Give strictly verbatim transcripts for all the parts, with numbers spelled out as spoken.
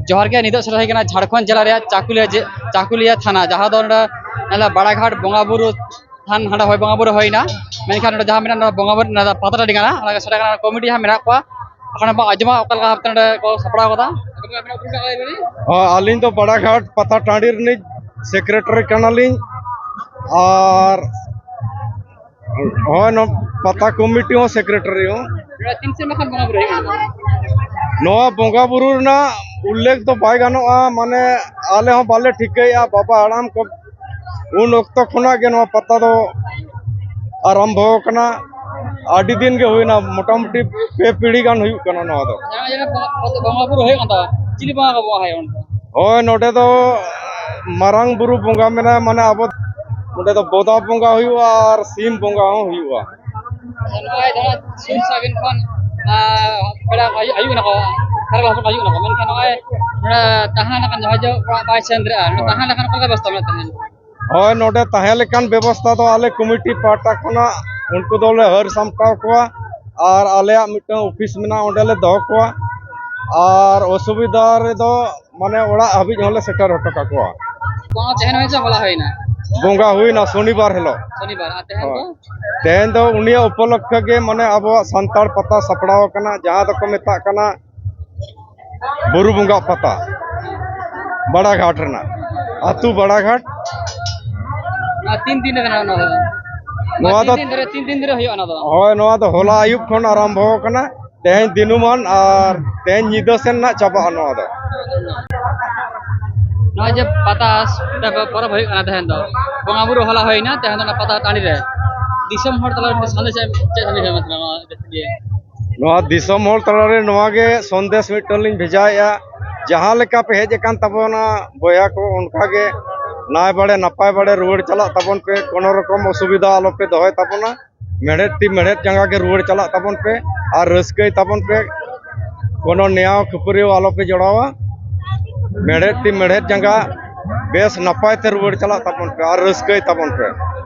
ᱡᱚᱦᱟᱨ ᱜᱮ᱾ ᱱᱤᱛᱚᱜ ᱥᱮᱴᱮᱨ ᱦᱩᱭ ᱠᱟᱱᱟ ᱡᱷᱟᱲᱠᱷᱚᱸᱰ ᱡᱮᱞᱟ ᱨᱮᱭᱟᱜ ᱪᱟᱠᱩᱞᱤᱭᱟᱹ ᱡᱮ-, ᱪᱟᱠᱩᱞᱤᱭᱟᱹ ᱛᱷᱟᱱᱟ, ᱡᱟᱦᱟᱸ ᱫᱚ ᱱᱚᱰᱮ ᱧᱮᱞᱟ ᱵᱟᱲᱟᱜᱷᱟᱴ ᱵᱚᱸᱜᱟ ᱵᱩᱨᱩ ᱛᱷᱟᱱ, ᱦᱟᱸᱰᱮ ᱦᱚᱭ ᱵᱚᱸᱜᱟ ᱵᱩᱨᱩ ᱦᱩᱭᱱᱟ᱾ ᱢᱮᱱᱠᱷᱟᱱ ᱱᱚᱰᱮ ᱡᱟᱦᱟᱸ ᱢᱮᱱᱟᱜᱼᱟ, ᱱᱚᱰᱮ ᱵᱚᱸᱜᱟ ᱵᱩᱨᱩ, ᱱᱚᱰᱮ ᱯᱟᱛᱟ ᱴᱟᱺᱰᱤ ᱠᱟᱱᱟ, ᱚᱱᱟ ᱜᱮ ᱥᱮᱴᱮᱨ ᱠᱟᱱᱟ᱾ ᱠᱚᱢᱤᱴᱤ ᱡᱟᱦᱟᱸ ᱢᱮᱱᱟᱜ ᱠᱚᱣᱟ, ᱚᱠᱟ ᱵᱚᱱ ᱟᱸᱡᱚᱢᱟ ᱚᱠᱟ ᱞᱮᱠᱟ ᱵᱷᱟᱵᱛᱮ ᱱᱚᱰᱮ ᱠᱚ ᱥᱟᱯᱲᱟᱣ ᱠᱟᱫᱟ᱾ ᱦᱚᱸ, ᱟᱹᱞᱤᱧ ᱫᱚ ᱵᱟᱲᱟᱜᱷᱟᱴ ᱯᱟᱛᱟ ᱴᱟᱺᱰᱤ ᱨᱤᱱᱤᱡ ᱥᱮᱠᱨᱮᱴᱟᱨᱤ ᱠᱟᱱᱟᱞᱤᱧ᱾ ᱟᱨ ᱦᱳᱭ, ᱱᱚᱣᱟ ᱯᱟᱛᱟ ᱠᱚᱢᱤᱴᱤ ᱦᱚᱸ, ᱥᱮᱠᱨᱮᱴᱟᱨᱤ ᱦᱚᱸ᱾ ᱱᱚᱣᱟ ᱛᱤᱱ ᱥᱮᱨᱢᱟ ᱠᱷᱚᱱ ᱵᱚᱸᱜᱟ ᱵᱩᱨᱩ ᱦᱩᱭᱩᱜ ᱠᱟᱱᱟ? ᱱᱚᱣᱟ ᱵᱚᱸᱜᱟ ᱵᱩᱨᱩ ᱨᱮᱱᱟᱜ ᱩᱞᱞᱮᱠᱷ ᱫᱚ ᱵᱟᱭ ᱜᱟᱱᱚᱜᱼᱟ, ᱢᱟᱱᱮ ᱟᱞᱮ ᱦᱚᱸ ᱵᱟᱞᱮ ᱴᱷᱤᱠᱟᱹᱭᱮᱫᱼᱟ᱾ ᱵᱟᱵᱟ ᱦᱟᱲᱟᱢ ᱠᱚ ᱩᱱ ᱚᱠᱛᱚ ᱠᱷᱚᱱᱟᱜ ᱜᱮ ᱱᱚᱣᱟ ᱯᱟᱛᱟ ᱫᱚ ᱟᱨᱟᱢᱵᱷᱚ ᱟᱠᱟᱱᱟ᱾ ᱟᱹᱰᱤ ᱫᱤᱱ ᱜᱮ ᱦᱩᱭᱱᱟ, ᱢᱚᱴᱟᱢᱩᱴᱤ ᱯᱮ ᱯᱤᱲᱦᱤ ᱜᱟᱱ ᱦᱩᱭᱩᱜ ᱠᱟᱱᱟ ᱱᱚᱣᱟ ᱫᱚ᱾ ᱡᱟᱦᱟᱸ ᱡᱟᱦᱟᱸ ᱵᱚᱸᱜᱟ, ᱵᱚᱸᱜᱟ ᱵᱩᱨᱩ ᱦᱩᱭᱩᱜ ᱠᱟᱱ ᱛᱟᱵᱚᱱᱟ, ᱪᱤᱞᱤ ᱵᱚᱸᱜᱟ ᱠᱚ ᱵᱚᱸᱜᱟ ᱦᱩᱭᱩᱜᱼᱟ ᱚᱸᱰᱮ? ᱦᱳᱭ, ᱱᱚᱰᱮ ᱫᱚ ᱢᱟᱨᱟᱝ ᱵᱩᱨᱩ ᱵᱚᱸᱜᱟ ᱢᱮᱱᱟᱭᱟ, ᱢᱟᱱᱮ ᱟᱵᱚ ᱱᱚᱰᱮ ᱫᱚ ᱵᱚᱫᱟ ᱵᱚᱸᱜᱟ ᱦᱩᱭᱩᱜᱼᱟ ᱟᱨ ᱥᱤᱢ ᱵᱚᱸᱜᱟ ᱦᱚᱸ ᱦᱩᱭᱩᱜᱼᱟ᱾ ᱟᱪᱪᱷᱟ, ᱱᱚᱜᱼᱚᱭ ᱡᱟᱦᱟᱸ ᱥᱩᱨ ᱥᱟᱺᱜᱤᱧ ᱠᱷᱚᱱ, ᱟᱨ ᱯᱮᱲᱟ ᱠᱚ ᱦᱤᱡᱩᱜ, ᱦᱤᱡᱩᱜ ᱠᱟᱱᱟ ᱠᱚ, ᱠᱷᱟᱨᱜᱚᱲ ᱦᱚᱯᱚᱱ ᱠᱚ ᱦᱤᱡᱩᱜ ᱠᱟᱱᱟ ᱠᱚ, ᱢᱮᱱᱠᱷᱟᱱ ᱱᱚᱜᱼᱚᱭ ᱱᱚᱰᱮ ᱛᱟᱦᱮᱸ ᱞᱮᱠᱟᱱ ᱡᱟᱦᱟᱸᱭ ᱡᱮ ᱚᱲᱟᱜ ᱵᱟᱭ ᱥᱮᱱ ᱫᱟᱲᱮᱭᱟᱜᱼᱟ, ᱱᱚᱰᱮ ᱦᱳᱭ᱾ ᱛᱟᱦᱮᱸ ᱞᱮᱠᱟᱱ ᱚᱠᱟ ᱞᱮᱠᱟ ᱵᱮᱵᱚᱥᱛᱷᱟ ᱢᱮᱱᱟᱜ ᱛᱟᱦᱮᱸᱱ? ᱦᱳᱭ, ᱱᱚᱰᱮ ᱛᱟᱦᱮᱸ ᱞᱮᱠᱟᱱ ᱵᱮᱵᱚᱥᱛᱷᱟ ᱫᱚ ᱟᱞᱮ ᱠᱚᱢᱤᱴᱤ ᱯᱟᱦᱴᱟ ᱠᱷᱚᱱᱟᱜ ᱩᱱᱠᱩ ᱫᱚᱞᱮ ᱦᱟᱹᱨ ᱥᱟᱢᱴᱟᱣ ᱠᱚᱣᱟ ᱟᱨ ᱟᱞᱮᱭᱟᱜ ᱢᱤᱫᱴᱟᱝ ᱚᱯᱷᱤᱥ ᱢᱮᱱᱟᱜᱼᱟ, ᱚᱸᱰᱮ ᱞᱮ ᱫᱚᱦᱚ ᱠᱚᱣᱟ᱾ ᱟᱨ ᱚᱥᱩᱵᱤᱫᱷᱟ ᱨᱮᱫᱚ ᱢᱟᱱᱮ ᱚᱲᱟᱜ ᱦᱟᱹᱵᱤᱡ ᱦᱚᱸᱞᱮ ᱥᱮᱴᱮᱨ ᱦᱚᱴᱚ ᱠᱟᱠᱚᱣᱟ᱾ ᱵᱚᱸᱜᱟ ᱛᱟᱦᱮᱱ ᱦᱩᱭ ᱥᱮ ᱦᱚᱞᱟ ᱦᱩᱭᱱᱟ? ᱵᱚᱸᱜᱟ ᱦᱩᱭᱱᱟ ᱥᱚᱱᱤᱵᱟᱨ ᱦᱤᱞᱳᱜ᱾ ᱥᱚᱱᱤᱵᱟᱨ, ᱟᱨ ᱛᱮᱦᱮᱧ ᱦᱳᱭ᱾ ᱫᱚ? ᱛᱮᱦᱮᱧ ᱫᱚ ᱩᱱᱤᱭᱟᱜ ᱩᱯᱚᱞᱚᱠᱠᱷᱮ ᱜᱮ ᱢᱟᱱᱮ ᱟᱵᱚᱣᱟᱜ ᱥᱟᱱᱛᱟᱲ ᱯᱟᱛᱟ ᱥᱟᱯᱲᱟᱣ ᱟᱠᱟᱱᱟ, ᱡᱟᱦᱟᱸ ᱫᱚᱠᱚ ᱢᱮᱛᱟᱜ ᱠᱟᱱᱟ ᱵᱩᱨᱩ ᱵᱚᱸᱜᱟ ᱯᱟᱛᱟ, ᱵᱟᱲᱟᱜᱷᱟᱴ ᱨᱮᱱᱟᱜ, ᱟᱹᱛᱩ ᱵᱟᱲᱟᱜᱷᱟᱴ᱾ ᱱᱚᱣᱟ ᱛᱤᱱ ᱫᱤᱱ ᱨᱮ ᱠᱟᱱᱟ ᱚᱱᱟ ᱫᱚ? ᱱᱚᱣᱟ ᱛᱤᱱ ᱫᱚ ᱫᱤᱱ ᱫᱷᱚᱨᱮ, ᱛᱤᱱ ᱫᱤᱱ ᱫᱷᱚᱨᱮ ᱦᱩᱭᱩᱜᱼᱟ ᱚᱱᱟ ᱫᱚ? ᱦᱳᱭ, ᱱᱚᱣᱟ ᱫᱚ ᱦᱚᱞᱟ ᱟᱹᱭᱩᱵ ᱠᱷᱚᱱ ᱟᱨᱟᱢᱵᱷᱚ ᱟᱠᱟᱱᱟ, ᱛᱮᱦᱮᱧ ᱫᱤᱱᱩᱢᱟᱱ ᱟᱨ ᱛᱮᱦᱮᱧ ᱧᱤᱫᱟᱹ ᱥᱮᱱ ᱱᱟᱜ ᱪᱟᱵᱟᱜᱼᱟ ᱱᱚᱣᱟ ᱫᱚ᱾ ᱱᱚᱜᱼᱚᱭ ᱡᱮ ᱯᱟᱛᱟ ᱯᱚᱨᱚᱵᱽ ᱦᱩᱭᱩᱜ ᱠᱟᱱᱟ ᱛᱮᱦᱮᱧ ᱫᱚ, ᱵᱚᱸᱜᱟ ᱵᱩᱨᱩ ᱦᱚᱞᱟ ᱦᱩᱭᱱᱟ, ᱛᱮᱦᱮᱧ ᱫᱚ ᱚᱱᱟ ᱯᱟᱛᱟ ᱴᱟᱺᱰᱤ ᱨᱮ ᱫᱤᱥᱚᱢ ᱦᱚᱲ ᱛᱟᱞᱟᱨᱮ ᱢᱤᱫᱴᱮᱱ ᱥᱟᱸᱫᱮᱥ ᱮᱢ, ᱪᱮᱫ ᱥᱟᱸᱫᱮᱥ ᱮᱢ ᱮᱢᱟ ᱱᱚᱣᱟ ᱤᱭᱟᱹ? ᱱᱚᱣᱟ ᱫᱤᱥᱚᱢ ᱦᱚᱲ ᱛᱟᱞᱟᱨᱮ ᱱᱚᱣᱟ ᱜᱮ ᱥᱚᱱᱫᱮᱥ ᱢᱤᱫᱴᱟᱝ ᱞᱤᱧ ᱵᱷᱮᱡᱟᱭᱮᱫᱼᱟ, ᱡᱟᱦᱟᱸ ᱞᱮᱠᱟ ᱯᱮ ᱦᱮᱡ ᱟᱠᱟᱱ ᱛᱟᱵᱚᱱᱟ ᱵᱚᱭᱦᱟ ᱠᱚ, ᱚᱱᱠᱟ ᱜᱮ ᱱᱟᱭ ᱵᱟᱲᱮ ᱱᱟᱯᱟᱭ ᱵᱟᱲᱮ ᱨᱩᱣᱟᱹᱲ ᱪᱟᱞᱟᱜ ᱛᱟᱵᱚᱱ ᱯᱮ, ᱠᱳᱱᱳ ᱨᱚᱠᱚᱢ ᱚᱥᱩᱵᱤᱫᱷᱟ ᱟᱞᱚ ᱯᱮ ᱫᱚᱦᱚᱭ ᱛᱟᱵᱚᱱᱟ᱾ ᱢᱮᱲᱦᱮᱫ ᱛᱤ ᱢᱮᱲᱦᱮᱫ ᱡᱟᱸᱜᱟ ᱜᱮ ᱨᱩᱣᱟᱹᱲ ᱪᱟᱞᱟᱜ ᱛᱟᱵᱚᱱ ᱯᱮ ᱟᱨ ᱨᱟᱹᱥᱠᱟᱹᱭ ᱛᱟᱵᱚᱱ ᱯᱮ᱾ ᱠᱳᱱᱳ ᱱᱮᱭᱟᱣ ᱠᱷᱟᱹᱯᱟᱹᱨᱤ ᱟᱞᱚ ᱯᱮ ᱡᱚᱲᱟᱣᱟ᱾ ᱢᱮᱲᱦᱮᱫ ᱛᱤ ᱢᱮᱲᱦᱮᱫ ᱡᱟᱸᱜᱟ ᱵᱮᱥ ᱱᱟᱯᱟᱭ ᱛᱮ ᱨᱩᱣᱟᱹᱲ ᱪᱟᱞᱟᱜ ᱛᱟᱵᱚᱱ ᱯᱮ ᱟᱨ ᱨᱟᱹᱥᱠᱟᱹᱭ ᱛᱟᱵᱚᱱ ᱯᱮ᱾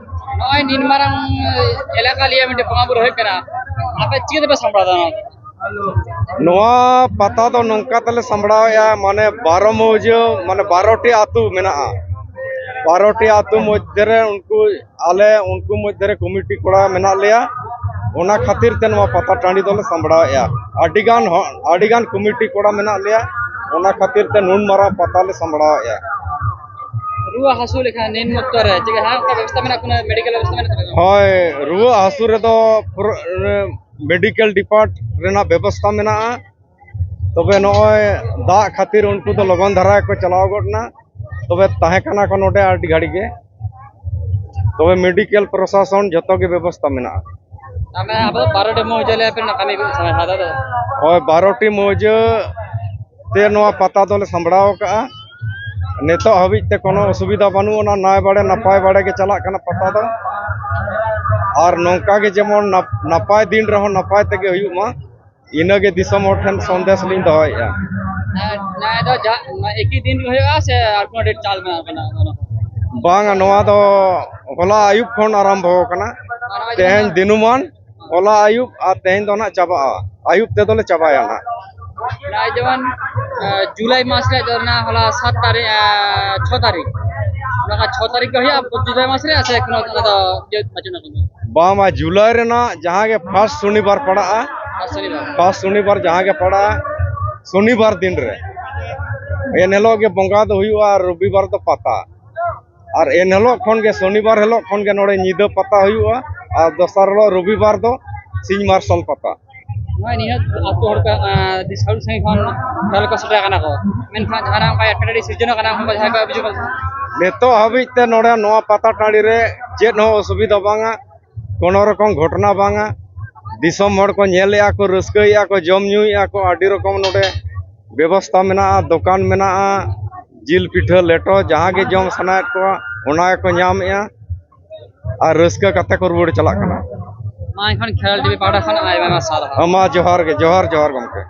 ᱱᱚᱜᱼᱚᱭ ᱱᱤᱱ ᱢᱟᱨᱟᱝ ᱮᱞᱟᱠᱟ ᱞᱤᱭᱮ ᱢᱤᱫᱴᱮᱱ ᱵᱚᱸᱜᱟ ᱵᱩᱨᱩ ᱦᱩᱭᱩᱜ ᱠᱟᱱᱟ, ᱟᱯᱮ ᱪᱤᱠᱟᱹ ᱛᱮᱯᱮ ᱥᱟᱢᱵᱲᱟᱣ ᱫᱟ ᱱᱚᱣᱟ ᱫᱚ? ᱱᱚᱣᱟ ᱯᱟᱛᱟ ᱫᱚ ᱱᱚᱝᱠᱟ ᱛᱮᱞᱮ ᱥᱟᱢᱵᱲᱟᱣᱮᱫᱼᱟ, ᱢᱟᱱᱮ ᱵᱟᱨᱚ ᱢᱟᱹᱡᱷᱤ, ᱢᱟᱱᱮ ᱵᱟᱨᱚᱴᱤ ᱟᱹᱛᱩ ᱢᱮᱱᱟᱜᱼᱟ᱾ ᱵᱟᱨᱚᱴᱤ ᱟᱹᱛᱩ ᱢᱚᱫᱽᱫᱷᱮ ᱨᱮ ᱩᱱᱠᱩ, ᱟᱞᱮ ᱩᱱᱠᱩ ᱢᱚᱫᱽᱫᱷᱮ ᱨᱮ ᱠᱚᱢᱤᱴᱤ ᱠᱚᱲᱟ ᱢᱮᱱᱟᱜ ᱞᱮᱭᱟ᱾ ᱚᱱᱟ ᱠᱷᱟᱹᱛᱤᱨ ᱛᱮ ᱱᱚᱣᱟ ᱯᱟᱛᱟ ᱴᱟᱺᱰᱤ ᱫᱚᱞᱮ ᱥᱟᱢᱵᱲᱟᱣᱮᱫᱼᱟ᱾ ᱟᱹᱰᱤᱜᱟᱱ ᱦᱚ-, ᱟᱹᱰᱤᱜᱟᱱ ᱠᱚᱢᱤᱴᱤ ᱠᱚᱲᱟ ᱢᱮᱱᱟᱜ ᱞᱮᱭᱟ, ᱚᱱᱟ ᱠᱷᱟᱹᱛᱤᱨ ᱛᱮ ᱱᱩᱱ ᱢᱟᱨᱟᱝ ᱯᱟᱛᱟ ᱞᱮ ᱥᱟᱢᱵᱲᱟᱣᱮᱫᱼᱟ᱾ ᱨᱩᱣᱟᱹ ᱦᱟᱹᱥᱩ ᱞᱮᱠᱷᱟᱱ ᱱᱤᱱ ᱚᱠᱛᱚ ᱨᱮ ᱪᱮᱫ ᱦᱟᱸᱜ ᱚᱱᱠᱟ ᱵᱮᱵᱚᱥᱛᱟ ᱢᱮᱱᱟᱜ ᱠᱚᱣᱟ? ᱢᱮᱰᱤᱠᱮᱞ ᱵᱮᱵᱚᱥᱛᱟ ᱢᱮᱱᱟᱜ ᱛᱟᱯᱮᱭᱟ? ᱦᱳᱭ, ᱨᱩᱣᱟᱹ ᱦᱟᱹᱥᱩ ᱨᱮᱫᱚ ᱯᱩᱨᱟᱹ, ᱢᱮᱰᱤᱠᱮᱞ ᱰᱤᱯᱟᱨᱴ ᱨᱮᱱᱟᱜ ᱵᱮᱵᱚᱥᱛᱟ ᱢᱮᱱᱟᱜᱼᱟ᱾ ᱛᱚᱵᱮ ᱱᱚᱜᱼᱚᱭ ᱫᱟᱜ ᱠᱷᱟᱹᱛᱤᱨ ᱩᱱᱠᱩ ᱫᱚ ᱞᱚᱜᱚᱱ ᱫᱷᱟᱨᱟ ᱜᱮᱠᱚ ᱪᱟᱞᱟᱣ ᱜᱚᱫ ᱮᱱᱟ᱾ ᱛᱚᱵᱮ ᱛᱟᱦᱮᱸ ᱠᱟᱱᱟ ᱠᱚ ᱱᱚᱰᱮ ᱟᱹᱰᱤ ᱜᱷᱟᱹᱲᱤ ᱜᱮ᱾ ᱛᱚᱵᱮ ᱢᱮᱰᱤᱠᱮᱞ ᱯᱨᱚᱥᱟᱥᱚᱱ ᱡᱚᱛᱚ ᱜᱮ ᱵᱮᱵᱚᱥᱛᱟ ᱢᱮᱱᱟᱜᱼᱟ᱾ ᱛᱟᱦᱞᱮ ᱟᱵᱚ ᱵᱟᱨᱚᱴᱤ ᱢᱚᱦᱡᱟ ᱞᱮ ᱟᱯᱮ ᱨᱮᱱᱟᱜ ᱠᱟᱹᱢᱤ ᱠᱚ ᱥᱟᱢᱟᱭ ᱦᱟᱛᱟᱣ ᱫᱚ᱾ ᱦᱳᱭ, ᱵᱟᱨᱚᱴᱤ ᱢᱚᱦᱡᱟ ᱛᱮ ᱱᱚᱣᱟ ᱯᱟᱛᱟ ᱫᱚᱞᱮ ᱥᱟᱢᱵᱲᱟᱣ ᱟᱠᱟᱫᱼᱟ᱾ ᱱᱤᱛᱚᱜ ᱦᱟᱹᱵᱤᱡ ᱛᱮ ᱠᱳᱱᱳ ᱚᱥᱩᱵᱤᱫᱷᱟ ᱵᱟᱹᱱᱩᱜ ᱟᱱᱟ, ᱱᱟᱭ ᱵᱟᱲᱮ ᱱᱟᱯᱟᱭ ᱵᱟᱲᱮ ᱜᱮ ᱪᱟᱞᱟᱜ ᱠᱟᱱᱟ ᱯᱟᱛᱟ ᱫᱚ᱾ ᱟᱨ ᱱᱚᱝᱠᱟ ᱜᱮ ᱡᱮᱢᱚᱱ ᱱᱟᱯ-, ᱱᱟᱯᱟᱭ ᱫᱤᱱ ᱨᱮᱦᱚᱸ ᱱᱟᱯᱟᱭ ᱛᱮᱜᱮ ᱦᱩᱭᱩᱜ ᱢᱟ, ᱤᱱᱟᱹᱜᱮ ᱫᱤᱥᱚᱢ ᱦᱚᱲ ᱴᱷᱮᱱ ᱥᱚᱱᱫᱮᱥ ᱞᱤᱧ ᱫᱚᱦᱚᱭᱮᱫᱼᱟ᱾ ᱱᱚᱣᱟ ᱫᱚ ᱡᱟ-, ᱱᱚᱣᱟ ᱮᱠᱤ ᱫᱤᱱ ᱨᱮ ᱦᱩᱭᱩᱜᱼᱟ ᱥᱮ ᱟᱨ ᱠᱳᱱᱳ ᱰᱮᱴ ᱪᱟᱞ ᱢᱮᱱᱟᱜᱼᱟ ᱚᱱᱠᱟᱱᱟᱜ? ᱵᱟᱝᱟ, ᱱᱚᱣᱟ ᱫᱚ ᱦᱚᱞᱟ ᱟᱹᱭᱩᱵ ᱠᱷᱚᱱ ᱟᱨᱟᱢᱵᱷᱚ ᱟᱠᱟᱱᱟ᱾ ᱛᱮᱦᱮᱧ ᱫᱤᱱᱩᱢᱟᱱ, ᱦᱚᱞᱟ ᱟᱹᱭᱩᱵ ᱟᱨ ᱛᱮᱦᱮᱧ ᱫᱚ ᱱᱟᱦᱟᱜ ᱪᱟᱵᱟᱜᱼᱟ, ᱟᱹᱭᱩᱵ ᱛᱮᱫᱚᱞᱮ ᱪᱟᱵᱟᱭᱟ ᱱᱟᱦᱟᱜ᱾ ᱱᱚᱜᱼᱚᱭ ᱡᱮᱢᱚᱱ ᱡᱩᱞᱟᱭ ᱢᱟᱥ ᱨᱮᱭᱟᱜ ᱫᱚ ᱚᱱᱟ ᱦᱚᱞᱟ ᱥᱟᱛ ᱛᱟᱹᱨᱤᱠᱷ, ᱪᱷᱚ ᱛᱟᱹᱨᱤᱠᱷ, ᱚᱱᱟ ᱪᱷᱚ ᱛᱟᱹᱨᱤᱠᱷ ᱜᱮ ᱦᱩᱭᱩᱜᱼᱟ ᱡᱩᱞᱟᱭ ᱢᱟᱥ ᱨᱮ, ᱥᱮ ᱠᱳᱱᱳ ᱚᱱᱟ ᱫᱚ ᱤᱭᱟᱹ ᱵᱟᱹᱪᱩᱜᱼᱟ ᱠᱳᱱᱳ? ᱵᱟᱝ, ᱵᱟᱝ, ᱡᱩᱞᱟᱭ ᱨᱮᱱᱟᱜ ᱡᱟᱦᱟᱸ ᱜᱮ ᱯᱷᱟᱥᱴ ᱥᱚᱱᱤᱵᱟᱨ ᱯᱟᱲᱟᱜᱼᱟ, ᱟᱨ ᱥᱚᱱᱤᱵᱟᱨ᱾ ᱯᱷᱟᱥᱴ ᱥᱚᱱᱤᱵᱟᱨ ᱡᱟᱦᱟᱸ ᱜᱮ ᱯᱟᱲᱟᱜᱼᱟ, ᱥᱚᱱᱤᱵᱟᱨ ᱫᱤᱱ ᱨᱮ ᱮᱱ ᱦᱤᱞᱳᱜ ᱜᱮ ᱵᱚᱸᱜᱟ ᱫᱚ ᱦᱩᱭᱩᱜᱼᱟ ᱟᱨ ᱨᱚᱵᱤᱵᱟᱨ ᱫᱚ ᱯᱟᱛᱟ᱾ ᱟᱨ ᱮᱱ ᱦᱤᱞᱳᱜ ᱠᱷᱚᱱ ᱜᱮ, ᱥᱚᱱᱤᱵᱟᱨ ᱦᱤᱞᱳᱜ ᱠᱷᱚᱱ ᱜᱮ ᱱᱚᱰᱮ ᱧᱤᱫᱟᱹ ᱯᱟᱛᱟ ᱦᱩᱭᱩᱜᱼᱟ ᱟᱨ ᱫᱚᱥᱟᱨ ᱦᱤᱞᱳᱜ ᱨᱚᱵᱤᱵᱟᱨ ᱫᱚ ᱥᱤᱧ ᱢᱟᱨᱥᱟᱞ ᱯᱟᱛᱟ᱾ ᱱᱚᱜᱼᱚᱭ ᱱᱤᱱᱟᱹᱜ ᱟᱹᱛᱩ ᱦᱚᱲ ᱠᱚ, ᱟᱸ, ᱟᱹᱰᱤ ᱥᱟᱺᱜᱤᱧ ᱥᱟᱺᱜᱤᱧ ᱠᱷᱚᱱ ᱧᱮᱞ ᱠᱚ ᱥᱮᱴᱮᱨ ᱟᱠᱟᱱᱟ ᱠᱚ, ᱢᱮᱱᱠᱷᱟᱱ ᱡᱟᱦᱟᱱᱟᱜ ᱚᱱᱠᱟ ᱮᱴᱠᱮᱴᱚᱬᱮ ᱥᱤᱨᱡᱚᱱ ᱟᱠᱟᱱᱟ, ᱚᱱᱠᱟ ᱡᱟᱦᱟᱸᱭ ᱠᱚ ᱚᱵᱷᱤᱡᱳᱜᱽ ᱟᱠᱟᱫᱟ? ᱱᱤᱛᱚᱜ ᱦᱟᱹᱵᱤᱡ ᱛᱮ ᱱᱚᱰᱮ ᱱᱚᱣᱟ ᱯᱟᱛᱟ ᱴᱟᱺᱰᱤ ᱨᱮ ᱪᱮᱫ ᱦᱚᱸ ᱚᱥᱩᱵᱤᱫᱷᱟ ᱵᱟᱝᱟ, ᱠᱳᱱᱳ ᱨᱚᱠᱚᱢ ᱜᱷᱚᱴᱚᱱᱟ ᱵᱟᱝᱟ᱾ ᱫᱤᱥᱚᱢ ᱦᱚᱲ ᱠᱚ ᱧᱮᱞᱮᱜᱼᱟ ᱠᱚ, ᱨᱟᱹᱥᱠᱟᱹᱭᱮᱜᱼᱟ ᱠᱚ, ᱡᱚᱢ ᱧᱩᱭᱮᱜᱼᱟ ᱠᱚ, ᱟᱹᱰᱤ ᱨᱚᱠᱚᱢ ᱱᱚᱰᱮ ᱵᱮᱵᱚᱥᱛᱷᱟ ᱢᱮᱱᱟᱜᱼᱟ, ᱫᱚᱠᱟᱱ ᱢᱮᱱᱟᱜᱼᱟ, ᱡᱤᱞ ᱯᱤᱴᱷᱟᱹ ᱞᱮᱴᱚ ᱡᱟᱦᱟᱸ ᱜᱮ ᱡᱚᱢ ᱥᱟᱱᱟᱭᱮᱫ ᱠᱚᱣᱟ ᱚᱱᱟ ᱜᱮᱠᱚ ᱧᱟᱢᱮᱜᱼᱟ ᱟᱨ ᱨᱟᱹᱥᱠᱟᱹ ᱠᱟᱛᱮ ᱠᱚ ᱨᱩᱣᱟᱹᱲ ᱪᱟᱞᱟᱜ ᱠᱟᱱᱟ᱾ ᱢᱟ ᱮᱱᱠᱷᱟᱱ ᱠᱷᱮᱨᱣᱟᱞ ᱴᱤᱵᱷᱤ ᱯᱟᱦᱴᱟ ᱠᱷᱚᱱ ᱟᱭᱢᱟ ᱟᱭᱢᱟ ᱥᱟᱨᱦᱟᱣ᱾ ᱢᱟ ᱡᱚᱦᱟᱨ ᱜᱮ, ᱡᱚᱦᱟᱨ, ᱡᱚᱦᱟᱨ ᱜᱚᱢᱠᱮ᱾